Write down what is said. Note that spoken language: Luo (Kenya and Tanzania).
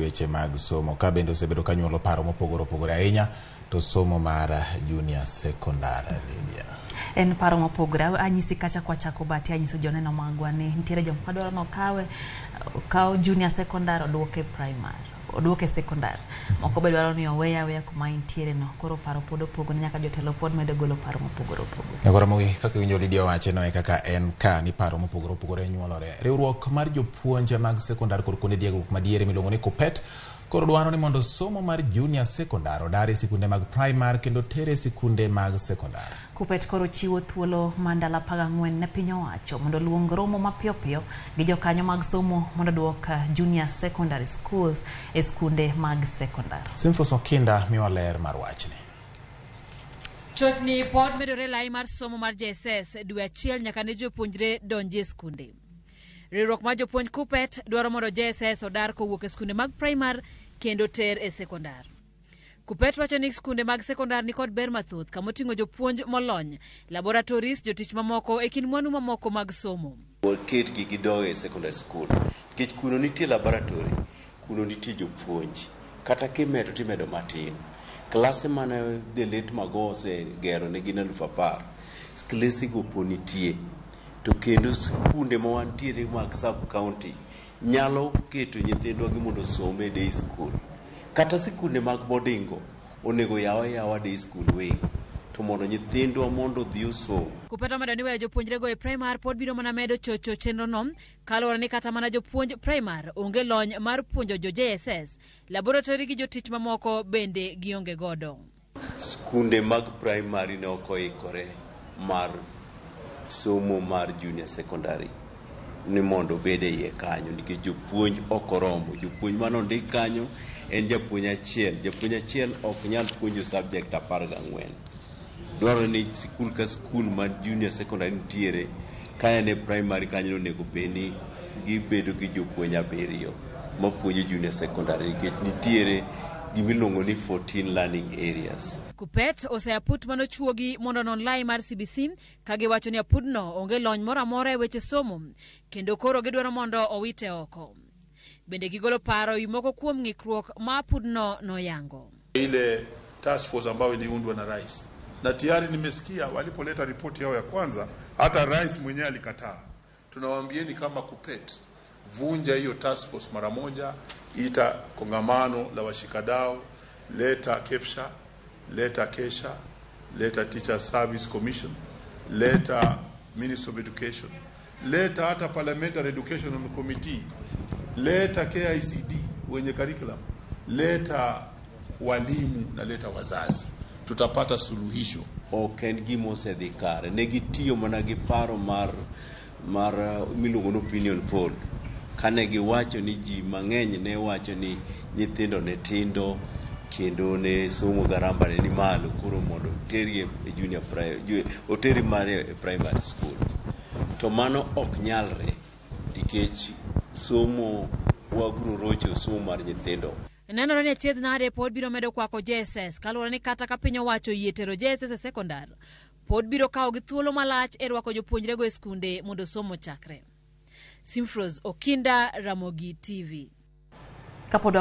weche mag somo ka bende osebedo ka nyuolo paro mopogore opogore ahinya to somo mar junior secondary, Lydia. En paro mopogore. Anyisi kacha kwachako bati anyiso joneno magwa ni nitiere joma dwaro ni okawe okaw junior secondary oduoke primary, oduoke secondary. Moko be dwaro ni oweye aweya kuma entiere no. Koro paro pod opogore nyaka jotelo pod medo golo paro mopogore opogore. Nyakwar kaka iwinjo Lydia wache no e kaka en ka ni paro mopogore opogore nyuolore. Riwruok mar jopuonj mag sekondar kod kuonde tiegruok madiere miluongo ni KUPPET koro dwaro ni mondo somo mar junior secondary odar e sikunde mag primary kendo tere e sikunde mag sekondar. KUPPET koro chiwo thuolo mar ndalo 14 ne piny owacho mondo oluong romo mapiyo piyo gi jokanyo mag somo mondo oduok junior secondary schools e skunde mag sekondar. Simfros Okinda miwa ler mar wachni. Chochni pod medore lai mar somo mar JSS dwe achiel nyaka ne jopuonjre donji e skunde. Riwruok mar jopuonj KUPPET dwaro mondo JSS odar kowuok e skunde mag primar kendo ter e sekondar. KUPPET wacho ni skunde mag sekondar nikod ber mathoth kamoting'o jopuonj molony, laboratories, jotich mamoko e kind mwandu mamoko mag somo. Waketgi gidog e secondary school nikech kuno nitie laboratory, kuno nitie jopuonj. Kata kimedo timedo matin. Klase mane the late Mago osegero ne gin 10,000. Klese go pod nitie. To kendo skunde ma wantiere mag sub county nyalo keto nyithindwa gi mondo osom e day school. Kata sikunde mag boarding go onego yaw ayawa day school wing to mondo nyithindwa mondo odhi osom. KUPPET omedo ni weyo jopuonjrego e primar pod biro mana medo chocho chenrono kaluwore ni kata mana jopuonj primar onge lony mar puonjo jo JSS, laboratory gi jotich mamoko bende gionge godo. Skunde mag primary ne ok oikore mar somo mar junior secondary ni mondo obed e iye kanyo nikech jopuonj ok oromo. Jopuonj mane ondik kanyo en japuonj achiel. Japuonj achiel ok nyal puonjo subject 14. Dwarore ni sikul ka sikul ma junior secondary nitiere ka en e primary kanyo onego bed ni gibedo gi jopuonj abiriyo mapuonjo junior secondary nikech nitiere gimiluongo ni 14 learning areas. KUPPET osea aput manochuogi mondo onon lai mar CBC ka giwacho ni apudno onge lony moro amora e weche somo kendo koro gidwaro mondo owite oko. Bende gigolo paro ewi moko kuom ng'ikruok ma apudno noyango. Ile task force ambayo iliundwa na rais, na tayari nimesikia walipoleta ripoti yao ya kwanza, hata rais mwenyewe alikataa. Tunawaambieni kama KUPPET, vunja hiyo task force mara moja, ita kongamano la washikadau, leta KEPSHA, leta KESHA, leta Teacher Service Commission, leta Ministry of Education, leta hata Parliamentary Education Committee, leta KICD wenye curriculum, leta walimu na leta wazazi, tutapata suluhisho. Ok en gima osedhi kare. Ne gitiyo mana gi paro mar miluongo ni opinion poll. Kane giwacho ni ji mang'eny ne wacho ni nyithindo ne tindo kendo ne somo garama ne ni malo koro mondo otergi e junior primary, otergi mana e primary school. To mano ok nyalre nikech somo wabiro rocho somo mar nyithindo. Nenore ni achiedh nade pod biro medo kwako JSS kaluwore ni kata ka piny owacho oyie tero JSS e sekondar, pod biro kawo gi thuolo malach e rwako jopuonjrego e skunde mondo somo chakre. Simfros Okinda, Ramogi TV. Kapod